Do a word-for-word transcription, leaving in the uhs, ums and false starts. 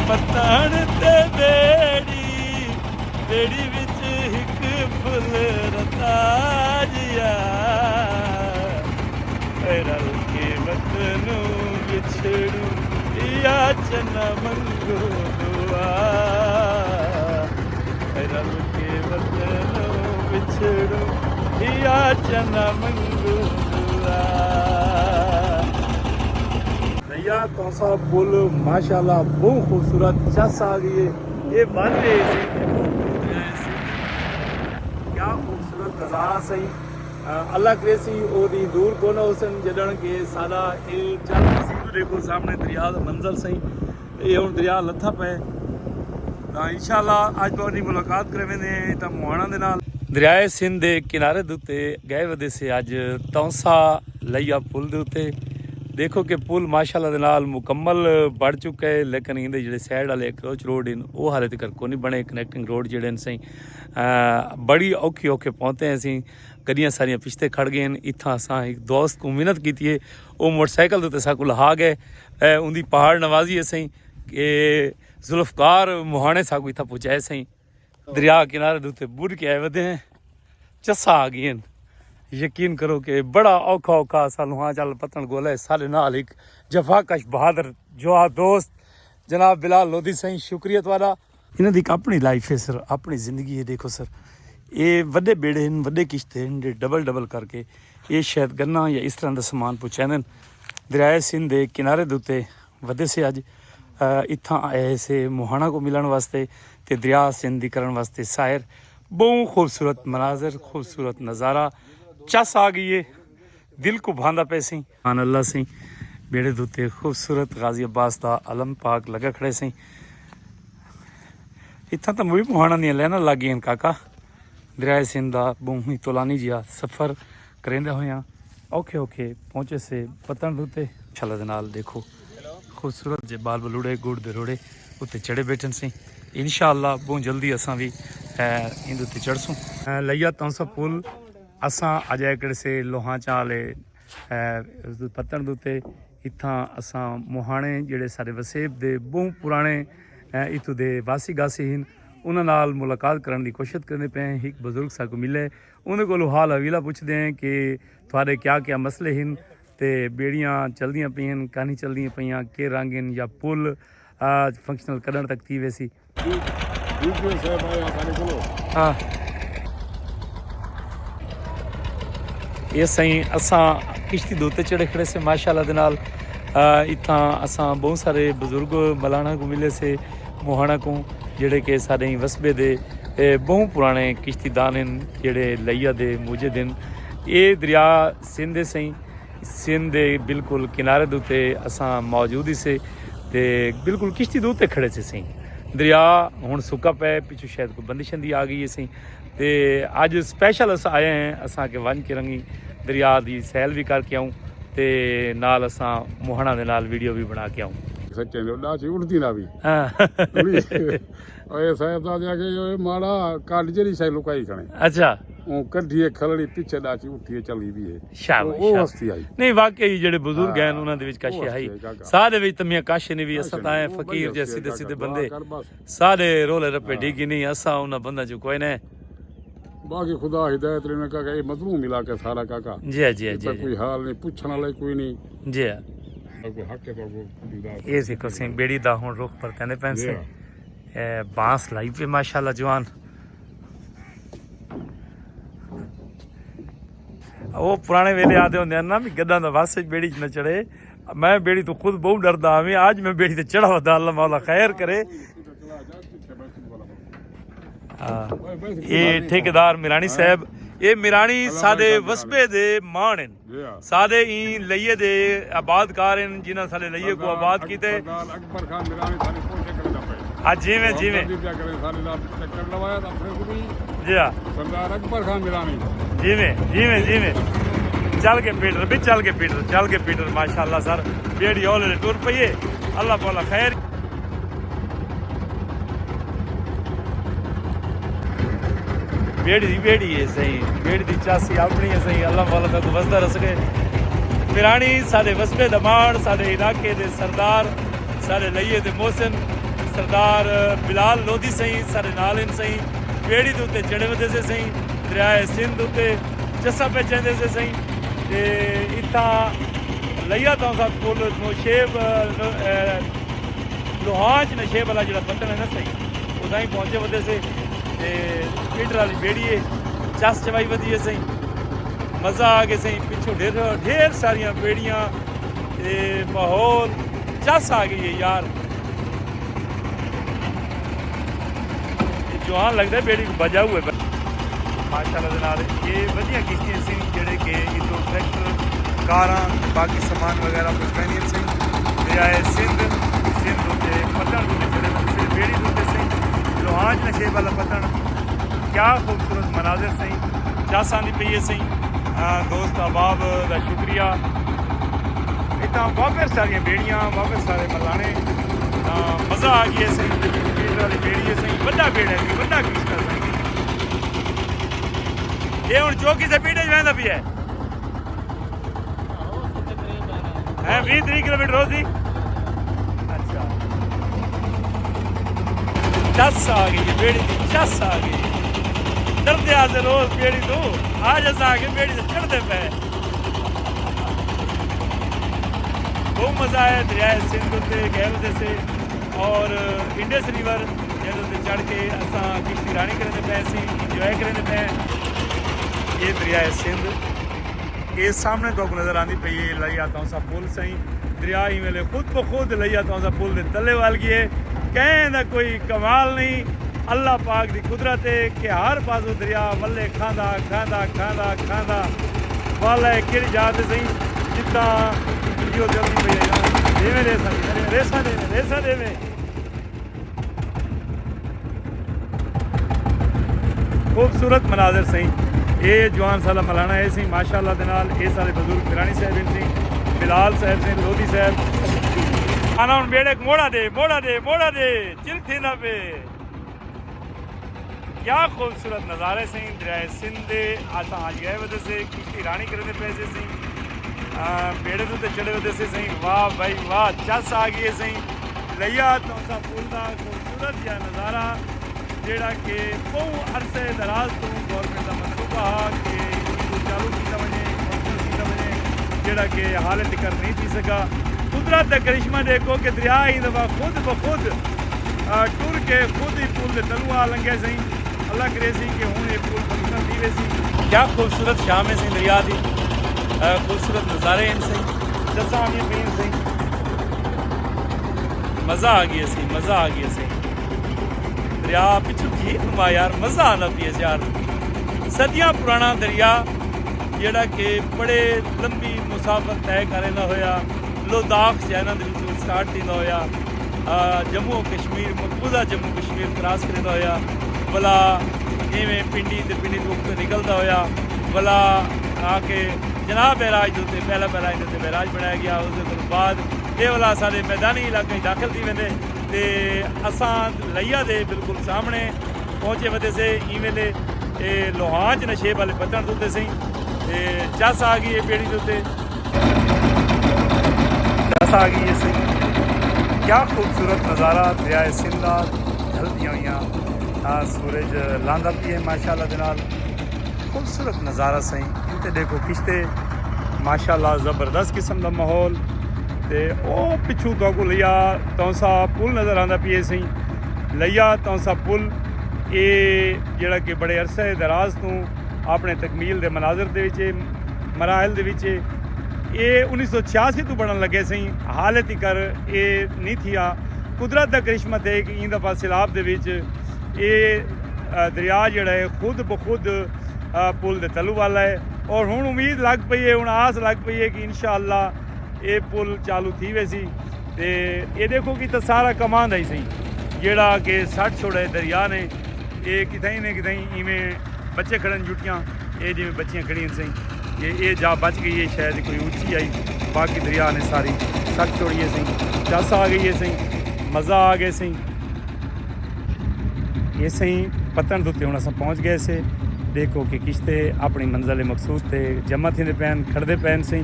پتݨ تے ٻیڑی، ٻیڑی وچ ہک پھل رتا جیا۔ اے رل کے وطنوں وچھڑوں، یا چنا منگوں دعا۔ اے رل کے وطنوں وچھڑوں، یا چنا منگوں دعا۔ بھیا، تہاݙا پل ماشاءاللہ بہت خوبصورت، چس آ ڳئی ہے۔ اے بن رہے سی، کیا خوبصورت نظارہ سئیں۔ آ، اللہ کرے سی او ݙینہہ دور کون ہوسن جݙݨ کہ سارا اے چل سی۔ ݙیکھو سامݨے دریا دا منظر سئیں، اے ہݨ دریا لتھا پئے۔ تاں انشاءاللہ اڄ تہاݙی ملاقات کرے ویندے ہیں تاں مہاݨا دے نال۔ دریائے سندھ دے کنارے دے اتے ڳئے ودے سے اڄ تونسہ لیا پل دے اتے۔ ݙیکھو کہ پل ماشاءاللہ دے نال مکمل بݨ چکا ہے، لیکن ایندے جیڑھے سائیڈ والے اکروچ روڈ ہن، او حالے تک کونی بݨے۔ کنیکٹنگ روڈ جیڑھے ہن سئیں، آ، بڑی اوکھے اوکھے پہنچے ہیں سئیں۔ گݙیاں ساریاں پچھتے کھڑ ڳئے ہن۔ اتھاں اساں ہک دوست کوں منت کیتی ہے، او موٹر سائیکل دے اتے ساکوں لہا ڳئے۔ اے اوندی پہاڑ نوازی ہے سئیں کہ ذوالفقار مہاݨے ساکوں اتھاں پہنچائے سئیں۔ دریا کنارے دے اتے ٻݙ کے آئے ودے ہیں، چساں آ ڳئین۔ یقین کرو کہ بڑا اوکھا اوکھا اساں لوہاں چل پتݨ ڳولے۔ ساݙے نال ہک جفاکش بہادر جوان دوست جناب بلال لودھی سئیں، شکریہ تہاݙا۔ انہاں دی ہک اپݨی لائف ہے سر، اپݨی زندگی ہے۔ ݙیکھو سر، اے وݙے ٻیڑے ہن، وݙے کشتے ہن، جیڑھے ڈبل ڈبل کر کے اے شاید گناں یا اس طرح دا سامان پہنچیندن۔ دریائے سندھ دے کنارے دے اتے ودے سے اڄ، آ، اتھاں آئے سے مہاݨا کوں ملݨ واسطے تے دریا سندھ دی کرݨ واسطے سیر۔ ٻہوں خوبصورت مناظر، خوبصورت نظارہ، چس آ ڳئی ہے، دل کوں بھاندا پئے سئیں۔ سبحان اللہ سئیں، ٻیڑے دے اتے خوبصورت غازی عباس دا علم پاک لڳا کھڑے سئیں۔ اتھاں تاں وی مہاݨا دیاں لائناں لڳ ڳئین کاکا۔ دریائے سندھ دا ٻہوں ہی طولانی جیہا سفر کریندے ہوئیاں اوکھے اوکھے پہنچے سے پتݨ دے اتے۔ ماشاءاللہ دے نال ݙیکھو خوبصورت جے ٻال ٻلوڑے، گڑ دے روڑے اتے چڑھے ٻیٹھن سئیں۔ انشاءاللہ ٻہوں جلدی اساں وی، اے، ایندے اتے چڑھسوں۔ اے، لیا تونسہ پل اساں اڄ آئے کھڑے سے لوہاں چاں والے، اے، پتݨ دے اتے۔ اتھاں اساں مہاݨے جیڑھے ساݙے وسیب دے ٻہوں پراݨے، اے، اتھوں دے واسی گاسی ہن، انہاں نال ملاقات کرݨ دی کوشش کریندے پئے ہیں۔ ہک بزرگ ساکوں ملے، انہاں کولوں حال حویلہ پچھدے ہیں کہ تہاݙے کیا کیا مسئلے ہن تے ٻیڑیاں چلدیاں پئین، کائنی چلدیاں پئیاں، کے رنگ ہن یا پل، آ، فنکشنل کݙݨ تک تھی ویسی۔ ڈی پی او صاحب آئے ہیں سارے کولو۔ ہاں۔ اے سئیں، اساں کشتی دے اتے چڑھے کھڑے سے ماشاءاللہ دے نال۔ آ، اتھاں اساں ٻہوں سارے بزرگ ملاݨاں کوں ملے سے، مہاݨاں کوں، جیڑھے کہ ساݙے وسبے دے، اے، ٻہوں پراݨے کشتی دان ہن، جیڑھے لیا دے موجد ہن۔ اے دریا سندھ ہے سئیں، سندھ دے بالکل کنارے دے اتے اساں موجود ہی سے تے بالکل کشتی دے اتے کھڑے سے سئیں۔ دریا ہݨ سکا پئے، پچھوں شاید کوئی بندش دی آ ڳئی ہے سئیں۔ تے اڄ اسپیشل اساں آئے ہیں، اساں کہ ونڄ کے رنگی دریا دی سیل وی کر کے آؤں تے نال اساں مہاݨا دے نال ویڈیو وی بݨا کے آؤں۔ سچے نے ݙاچی اٹھدی نہ وی۔ ہاں۔ اے صاحب دا آکھیا کہ اے ماڑا کڈھ جیڑھی شے لکائی کھڑے۔ اچھا۔ اوں کڈھی ہے کھلڑی پچھے ݙاچی اٹھی ہے چلی وی ہے۔ شاباش، او، او شاباش۔ ہستی آئی۔ نہیں، واقعی جیڑھے بزرگ ہن، ہاں، انہاں دے وچ کاشے ہئی۔ ہستی آئی کاکا۔ ساݙے وچ تمیاں کاشے نہیں وی، اساں تاں ہیں فقیر جے سیدھے ساݙے بندے۔ ساݙے رولے رپے ڈیگی نہیں، اساں انہاں بنداں چوں کوئی نہ۔ باقی خدا ہدایت ݙیوے کاکا، اے مظلوم علاقہ سارا کاکا۔ جی، جی، جی، جی۔ کوئی حال نہیں، پچھݨ والا کوئی نہیں۔ جی۔ کوئی حق ہے تو کوئی خدا۔ اے سی کو سئیں ٻیڑی دا ہݨ رخ پرتیندے پئن سئیں۔ جی۔ اے بانس لائی پئے ماشاءاللہ جوان۔ او پراݨے ویلے آہدے ہوندے ہن نا، وی گݙاں دا وس اچ ٻیڑی اچ نہ چڑھے۔ میں ٻیڑی توں خود ٻہوں ݙردا ہاویں، اڄ میں ٻیڑی تے چڑھا ودا، اللہ مولا خیر کرے۔ ہاں۔ اے ٹھیکیدار میراݨی صاحب، اے میراݨی ساݙے وسبے دے ماݨ ہن۔ جی ہاں۔ ساݙے ایں لئیے دے آباد کار ہن، جنہاں ساݙے لئیے کوں آباد کیتے۔ سردار اکبر خان میراݨی ساݙی کوشش کردا پئے۔ ہاں، جیویں، جیویں۔ ہمدردی پیا کرے، ساݙے نال چکر لوایا تاں پھر وی۔ جی ہاں۔ سردار اکبر خان میراݨی۔ جیویں، جیویں، جیویں۔ چل کے پیٹر، بھی چل کے پیٹر، چل کے پیٹر، ماشاءاللہ سر، بیڑی ہولے ٹر پئی ہے۔ اللہ پالا خیر۔ بیڑی دی بیڑی ہے سئیں، بیڑی دی چاسی اپݨی ہے سئیں، اللہ مولا تہاکوں وسدا رسکے۔ میراݨی ساݙے وسبے دا ماݨ، ساݙے علاقے دے سردار، ساݙے لئیے دے محسن، سردار بلال لودھی سئیں ساݙے نال ہن سئیں، ٻیڑی دے اتے چڑھے ودے سے سئیں، دریائے سندھ اتے چسا پئے چیندے سے سئیں۔ تے اتھاں لیا تاں سات پل نوشیب، لوہانچ نشیب والا جڑا پتن ہے نا سئیں، اتھاں ہی پہنچے ودے سے۔ تے پیٹر والی ٻیڑی ہے، چس چوائی ودی ہے سئیں، مزہ آ گئے سئیں۔ پچھوں ڈھیر ڈھیر ساریاں ٻیڑیاں، تے ماحول چس آ گئی ہے یار۔ جوان لڳدا ہے، ٻیڑی کوں بھڄا ہوئے۔ ماشاءاللہ دے نال اے ودیاں کشتیاں سن، جڑے کہ اتوں ٹریکٹر، کاراں، باقی سامان وغیرہ پہنچ ویندیاں سن۔ دریائے سندھ، سندھ اتے پتن اتے جڑے ویندے سن، ٻیڑی اتے سن۔ لوہانچ نشیب والا پتن، کیا خوبصورت مناظر سن۔ چس آندی پئی ہے سئیں۔ آ، دوست احباب دا شکریہ۔ اتھاں وافر ساریاں ٻیڑیاں، وافر سارے ملانے۔ آ، مزہ آ ڳیا ہے سئیں۔ پیٹر والی ٻیڑی ہے سئیں، وݙا ٻیڑا ہے سئیں، وݙا کشتی ہے سئیں۔ اے ہݨ چوکی تے پیٹے ویندا پیا ہے۔ ہیں، ویہہ تریہہ کلومیٹر ہو سی۔ اچھا۔ چس آ ڳئی، ٻیڑی دی چس آ ڳئی۔ ݙردے ہاسے روز ٻیڑی توں، اڄ اساں آ کے ٻیڑی تے چڑھدے پئے۔ بہت مزہ آیا دریائے سندھ اتے گئے ودے سے، اور انڈس ریور جیندے اتے چڑھ کے اساں کشتی رانی کریندے پئے سی، انجوائے کریندے پئے۔ یہ دریائے سندھ۔ اے سامݨے تہاکوں نظر آندی پئی ہے لیا تونسہ پل سئیں۔ دریا ایں ویلے خود بخود لیا تونسہ پل دے تلے ول ڳئے۔ کہیں دا کوئی کمال نہیں، اللہ پاک دی قدرت ہے کہ ہر پاسوں دریا ولے کھاندا، کھاندا، کھاندا، کھاندا۔ والا ہے کیڑھی جا تے سئیں، جتھاں ویڈیو چلدی پئی ہے۔ ݙیویں ریساں، ریساں ݙیویں، ریساں ݙیویں۔ خوبصورت مناظر سئیں۔ اے جوان سالا ملانا ہے سئیں، ماشاءاللہ دے نال۔ اے سارے بزرگ پیرانی صاحب ہن سئیں، بلال صاحب سئیں، لودھی صاحب۔ آنا ہن ٻیڑے کوں موڑا ݙے، موڑا ݙے، موڑا ݙے، چر تھیندا پئے۔ کیا خوبصورت نظارے سئیں، دریائے سندھ دے۔ اساں اڄ ڳئے ودے سے، کشتی رانی کریندے پئے سے سئیں۔ آ، ٻیڑے دے اتے چڑھے ودے سے سئیں۔ واہ بھائی واہ، چس آ ڳئی ہے سئیں۔ لیا تونسہ پل دا خوبصورت جیہا نظارہ، جیڑھا کہ ٻہوں عرصے دراز توں گورنمنٹ دا منصوبہ ہا کہ اینکوں چالو کیتا ونڄے، فنکشنل کیتا ونڄے، جیڑھا کہ حالے تکر نہیں تھی سڳا۔ قدرت دا کرشمہ ݙیکھو کہ دریا ایں دفعہ خود بخود، آ، ٹر کے خود ہی پل دے تلوں آ لنگھے سئیں۔ اللہ کرے سئیں کہ ہݨ اے پل فنکشنل تھی ویسی۔ کیا خوبصورت شام ہے سئیں دریا دی، آ، خوبصورت نظارے ہن سئیں، چساں آندیاں پئین سئیں۔ مزہ آ ڳیا سئیں، مزہ آ ڳیا سئیں۔ دریا پچھوں گھیر نما یار، مزہ آندا پیا یار۔ صدیاں پراݨا دریا جیڑھا کہ بڑے لمبی مسافت طے کر ویندا ہویا، لوداخ چائنا دے وچوں سٹارٹ تھیندا ہویا، آ، جموں و کشمیر، مقبوضہ جموں و کشمیر کراس کریندا ہویا، ولا ایویں پنڈی تے پنڈی توں اڳوں نکلدا ہویا، ولا آ کے جناح بیراج دے اتے، پہلا بیراج دے اتے بیراج بݨایا ڳیا۔ اس دے کولوں بعد اے ولا سارے میدانی علاقے وچ داخل تھی ویندے تے اساں لیا دے بالکل سامݨے پہنچے ودے سے۔ ایں ویلے اے لوہانچ نشیب والے پتݨ دے اتے سئیں، تے چس آ ڳئی ہے ٻیڑی دے اتے۔ چس آ ڳئی ہے سئیں۔ کیا خوبصورت نظارہ دریائے سندھ دا، ڈھلدیاں ہوئیاں، آ، سورج لہندا پیا ہے ماشاءاللہ دے نال۔ خوبصورت نظارہ سئیں، اتے ݙیکھو کشتے، ماشاءاللہ زبردست قسم دا ماحول۔ تے او پچھوں تہاکوں لیا تونسہ پل نظر آندا پیا ہے سئیں، لیا تونسہ پل، اے جیڑھا کہ بڑے عرصے دراز توں اپݨے تکمیل دے مناظر دے وچ ہے، مراحل دے وچ ہے۔ اے انیس سو چھیاسی توں بݨݨ لڳے سئیں، حالے تکر اے نہیں تھیا۔ قدرت دا کرشمہ تھئے کہ ایں دفعہ سیلاب دے وچ اے، آ، دریا جیڑھا ہے خود بخود، آ، پل دے تلو والا ہے، اور ہݨ امید لڳ پئی ہے، ہݨ آس لڳ پئی ہے کہ انشاءاللہ اے پل چالو تھی ویسی۔ تے اے ݙیکھو کہ اتھاں سارا کماند ہئی سئیں، جیڑھا کہ سٹ چھوڑے دریا نے۔ اے کتھائیں نے کتھائیں ایویں بچے کھڑن جٹیاں، اے جیویں بچیاں کھڑیاں سئیں۔ اے، اے جا بچ ڳئی ہے، شاید کوئی اچی آئی، باقی دریا نے ساری سٹ چھوڑی ہے سئیں۔ چس آ ڳئی ہے سئیں، مزہ آ ڳئے سئیں۔ اے سئیں پتݨ دے اتے ہݨ اساں پہنچ ڳئے سے۔ ݙیکھو کہ کشتے اپݨی منزل مقصود تے جمع تھیندے پئن، کھڑدے پئن سئیں۔